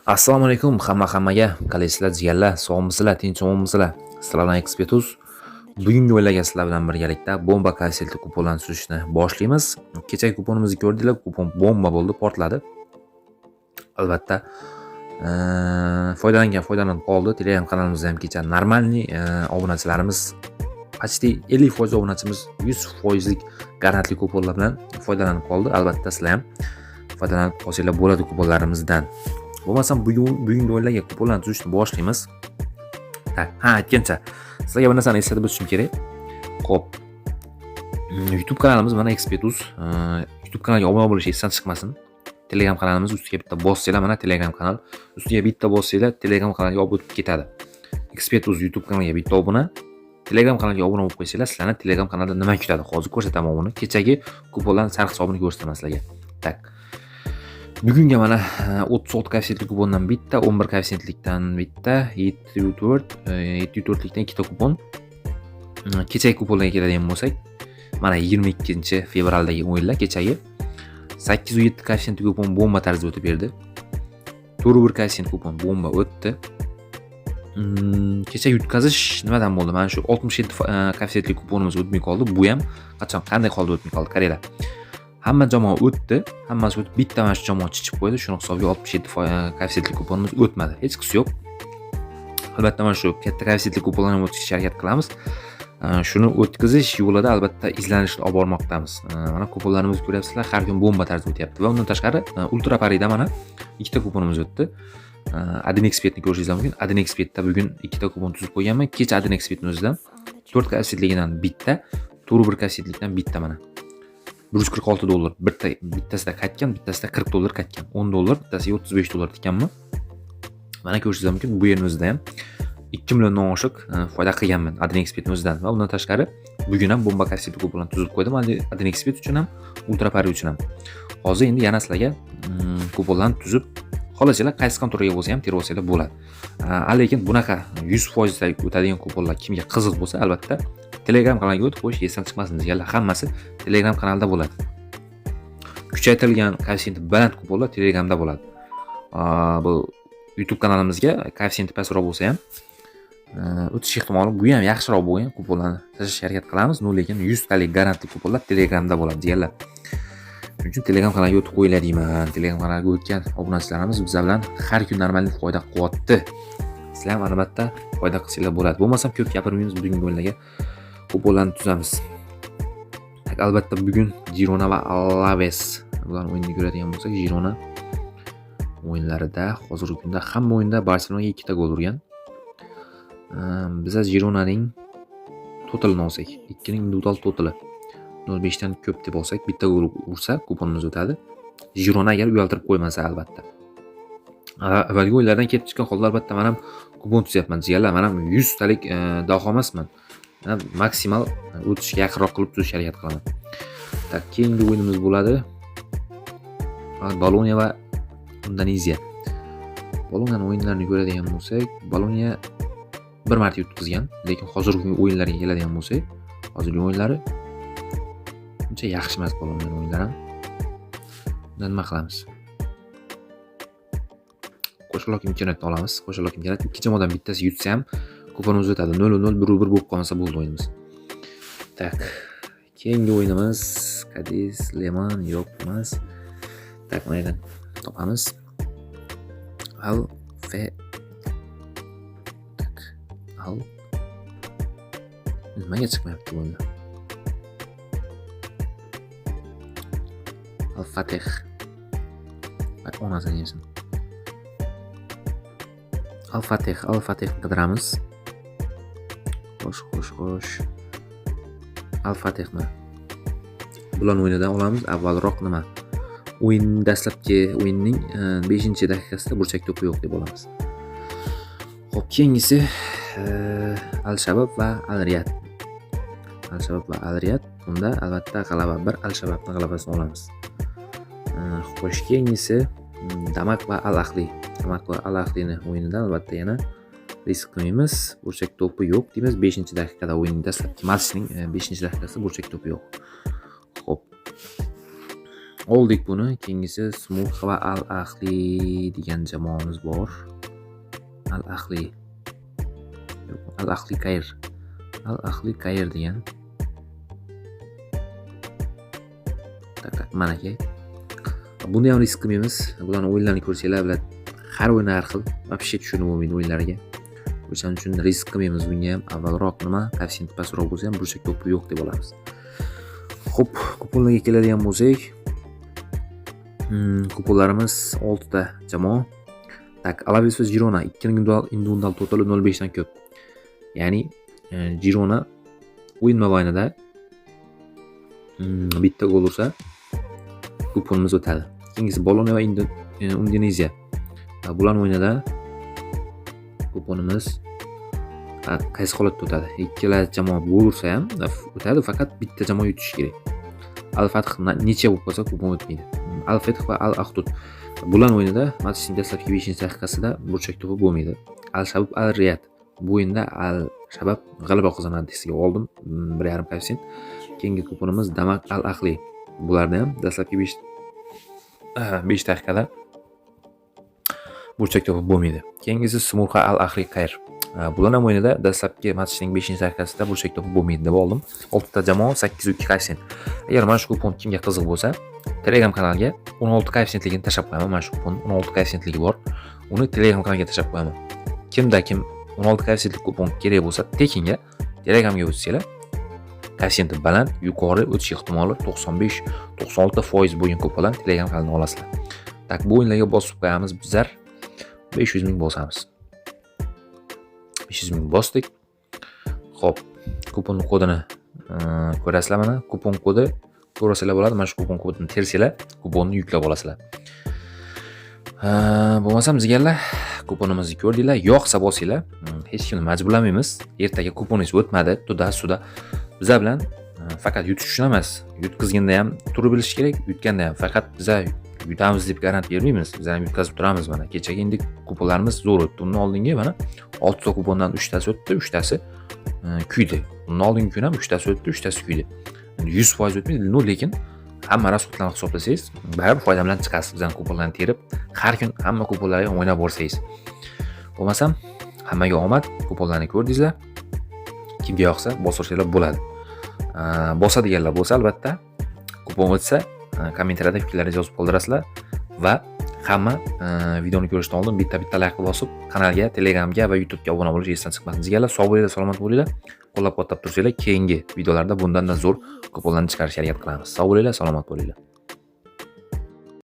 Assalomu alaykum hammaga. Qalaysizlar, jigarlar? Sog'misizlar, tinch omonmisizlar? Sizlar bilan Expertuz. Bugungi o'yinlarga sizlar bilan birgalikda bomba koeffitsiyentli kuponlarni tuzishni boshlaymiz. Kechagi kuponimizni ko'rdinglar, kupon bomba bo'ldi, portladi. Albatta, foydalangan foydalanib qoldi. Telegram kanalimizda ham kecha нормальный obunachilarimiz, почти 50% obunachimiz 100 foizlik garantli kuponlar bilan foydalanib qoldi. Albatta, sizlar ham foydalanib qolsanglar bo'ladi kuponlarimizdan. Bo'lmasam bugungi o'yinlarga kuponlarni tuzishni boshlaymiz. Так, ha, aytgancha, sizlarga bir narsani eslatib o'tishim kerak. Xo'p. YouTube kanalimiz mana Expertuz. YouTube kanaliga obuna bo'lish esdan chiqmasin. Telegram kanalimiz ustiga bitta bossanglar, mana Telegram kanal. Ustiga bitta bossanglar, Telegram kanaliga olib o'tib ketadi. Expertuz YouTube kanaliga bitta obuna, Telegram kanaliga obuna bo'lib qo'ysanglar, sizlarni Telegram kanalida nima kutadi? Hozir ko'rsataman uni. Kechagi kuponlarni sar hisobini ko'rsataman sizlarga. Так. Bugunga mana 36 koeffitsiyentli kupondan bitta, 11 koeffitsiyentlikdan bitta, 7.4, 7.4likdan ikkita kupon. Kechagi kuponlarga keladigan bo'lsak, mana 22-fevraldagi o'yinlar kechagi 8.7 koeffitsiyentli kupon bomba tarzida o'tib berdi. 4.1 koeffitsient kupon bomba o'tdi. Kecha yutqazish nimadan bo'ldi? Mana shu 67 koeffitsiyentli kuponimiz o'tmay qoldi. Bu ham qachon, qanday holda o'tmay qoldi? Qaranglar. Hamma jamoa o'tdi, hammasi o'tib, bitta mana shu jamoa chichib qo'ydi. Shuni hisobiga 67 koeffitsiyentli kuponimiz o'tmadi. Hech qisi yo'q. Albatta, mana shu katta koeffitsiyentli kuponlarni o'tkazishga harakat qilamiz. Shuni o'tkazish yo'lida albatta izlanishni olib bormoqdamiz. Mana kuponlarimizni ko'ryapsizlar, har kun bomba tarzida o'tyapti va undan tashqari Ultra Parida mana ikkita kuponimiz o'tdi. Adin Expertni ko'rishingiz mumkin. Adin Expertda bugun ikkita kupon tuzib qo'yganman. Kecha Adin Expertni o'zidan 4 koeffitsiyentligidan bitta, 4.1 koeffitsiyentlikdan bitta mana. 146 dollar bitta bittasida qaytgan, bittasida 40 dollar qaytgan. 10 dollar, bittasiga 35 dollar tikkanman. Mana ko'rishingiz mumkin, bu yerni o'zida ham 2 milliondan oshiq foyda qilganman Adin Expertni o'zidan va undan tashqari bugun ham bomba koeffitsiyentli kuponlarni tuzib qo'ydim Adin Expert uchun ham, Ultra Pari uchun ham. Hozir endi yana sizlarga kuponlarni tuzib, xohlasanglar qaysi kontoraga bo'lsa ham terib olsanglar bo'ladi. Lekin bunaqa 100% o'tadigan kuponlar kimga qiziq bo'lsa, albatta Telegram kanaliga o'tib qo'yish esdan chiqmasin, jigarlar. Hammasi Telegram kanalida bo'ladi. Kuchaytirilgan koeffitsiyenti baland kuponlar Telegramda bo'ladi. Bu YouTube kanalimizga koeffitsiyenti pastroq bo'lsa ham o'tish ehtimoli bu ham yaxshiroq bo'lgan kuponlarni tashlashga harakat qilamiz. Но, lekin 100 talik garantli kuponlar Telegramda bo'ladi, jigarlar. Shuning uchun Telegram kanaliga o'tib qo'yinglar deyman. Telegram kanaliga o'tgan obunachilarimiz bizlar bilan har kun normal foyda qilyapti. Sizlar ham albatta foyda qilsanglar bo'ladi. Bo'lmasam ko'p gapirmaymiz, bugungi o'yinlarga kuponlarni tuzamiz. Так, albatta bugun Girona va Alaves bularni o'yinini ko'radigan bo'lsak, Girona o'yinlarida hozirgi kunda hamma o'yinda Barselonaga ikkita gol urgan. Biza Gironaning totalini olsak, ikkining individual totali 0.5 dan ko'p deb olsak, bitta gol ursa kuponimiz o'tadi. Girona agar uyaltirib qo'ymasa albatta. Avvalgi o'yinlardan kelib chiqqan holda albatta men ham kupon tuzyapman, jigarlar. Men ham 100 talik daho emasman. Men maksimal o'tishga yaqinroq qilib tuzishga harakat qilaman. Так, keyingi o'yinimiz bo'ladi. Boloniya va Indoneziya. Boloniyani o'yinlarini ko'radigan bo'lsak, Boloniya bir marta yutqizgan, lekin hozirgi o'yinlarga keladigan bo'lsak, hozirgi o'yinlari uncha yaxshi emas Boloniyani o'yinlari ham. Unda nima qilamiz? Qo'shaloq imkoniyatni olamiz. Qo'shaloq imkoniyat, ikki jamoadan bittasi yutsa ham kuponimiz o'tadi. 0-0, 1-1 bo'lib qolmasa bo'ldi o'yinimiz. Так. Keyingi o'yinimiz Cadiz, Leman yo'q emas. Так, mana yerdan topamiz. Al F Так. Al nimaga chiqmayapti bu o'yinda? Al Fatih. Ay, onasini yesin. Al Fatih, Al Fatih qidiramiz. Xo'sh, xo'sh, xo'sh. Al Fatihni. Bularni o'yinidan olamiz. Avvalroq nima? O'yin dastlabki o'yinning 5-daqiqasida burchak to'pi yo'q deb olamiz. Xo'p, keyingisi Al Shabab va Al Riyad. Al Shabab va Al Riyad. Unda albatta g'alaba 1 Al Shababning g'alabasini olamiz. Xo'sh, keyingisi Damak va Al Ahli. Damak va Al Ahlini o'yinidan albatta yana risk qilmaymiz. Burchak to'pi yo'q deymiz. 5-daqiqada o'yinning dastlabki matchning 5-daqiqasida burchak to'pi yo'q. Xo'p. Oldik buni. Keyingisi Smuha va Al Ahli degan jamoamiz bor. Al Ahli. Yo'q, Al Ahli Kair. Al Ahli Kair degan. Tak, mana aka. Buni ham risk qilmaymiz. Bularni o'yinlarini ko'rsanglar, bular har o'yin har xil. Вообще tushunib bo'lmaydi o'yinlariga. O'shaning uchun risk qilmaymiz bunga ham. Avvalroq nima, koeffitsient pastroq bo'lsa ham burchak to'pi yo'q deb olamiz. Xo'p, kuponlarga keladigan bo'lsak, kuponlarimiz 6 ta jamoa. Tak, Alaves va Girona ikkining individual totali 0.5 dan ko'p. Ya'ni Girona o'yin mobaynida bitta gol ursa kuponimiz o'tadi. Keyingisi Bologna va Indoneziya. Bularning o'yinida kuponimiz qaysi holatda o'tadi? Ikkala jamoa gol ursa ham o'tadi, faqat bitta jamoa yutishi kerak. Al Fath necha bo'lib qolsa kupon o'tmaydi. Al Fath va Al Ahdud. Bularning o'yinida matchning dastlabki 5-daqiqasida burchak to'pi bo'lmaydi. Al Shabab Al Riyad. Bu o'yinda Al Shabab g'alaba qozonadi desiga oldim. 1.5 koeffitsient. Keyingi kuponimiz Damak Al Ahli. Bularda ham dastlabki 5 daqiqada burchak to'pi bo'lmaydi. Keyingisi Smurxa Al Ahli Kayr. Bular ham o'yinida dastlabki matchning 5-daqiqasida burchak to'pi bo'lmaydi deb oldim. 6 ta jamoa 8.2 koeffitsient. Agar mana shu kupon kimga qiziq bo'lsa, Telegram kanaliga 16 koeffitsiyentligini tashlab qo'yaman. Mana shu kupon 16 koeffitshientligi bor. Uni Telegram kanaliga tashlab qo'yaman. Kimda kim 16 koeffitsiyentlik kupon kerak bo'lsa, tekinga Telegramga o'tsanglar, koeffitsiyenti baland, yuqori o'tish ehtimoli 95-96% bo'lgan kuponlarni Telegram kanalidan olasizlar. Tak, bu o'yinlarga bosib qo'yamiz bizlar. 500 ming bosamiz. 500 ming bosdik. Xo'p, kupon kodini ko'rasizlar mana. Kupon kodi ko'rsanglar bo'ladi. Mana shu kupon kodini tersanglar, kuponni yuklab olasizlar. Bo'lmasam jigarlar, kuponimizni ko'rdinglar, yoqsa bosinglar. Hech kimni majburlamaymiz. Ertaga kuponingiz o'tmadi, туда-сюда. Bizlar bilan faqat yutish uchun emas, yutqizganda ham turib bilish kerak, yutganda ham. Faqat biza yutamiz deb garant bermaymiz. Biz ham yutqazib turamiz mana. Kechagi endi kuponlarimiz zo'r o'tdi. Undan oldingi mana 6 ta kupondan 3 tasi o'tdi, 3 tasi kuydi. Undan oldingi kun ham 3 tasi o'tdi, 3 tasi kuydi. Endi 100% o'tmaydi, но lekin hamma расход larni hisoblasangiz, baribir foyda bilan chiqasiz. Bizani kuponlarni terib, har kun hamma kuponlarga o'ynab borsangiz. Bo'lmasam, hammaga omad, kuponlarni ko'rdingizlar. Kimga yoqsa bosursanglar bo'ladi. Bosadiganlar bo'lsa, albatta kupon o'tsa, kommentariyada fikrlaringizni yozib qoldirasizlar va hamma videoni ko'rishdan oldin bitta-bitta like bosib, kanalga, Telegramga va YouTube'ga obuna bo'lish esdan chiqmasin. Jigarlar, sog' bo'linglar, salomat bo'linglar. Qo'llab-quvvatlab tursanglar, keyingi videolarda bundan-da zo'r kuponlarni chiqarishga harakat qilamiz. Sog' bo'linglar, salomat bo'linglar.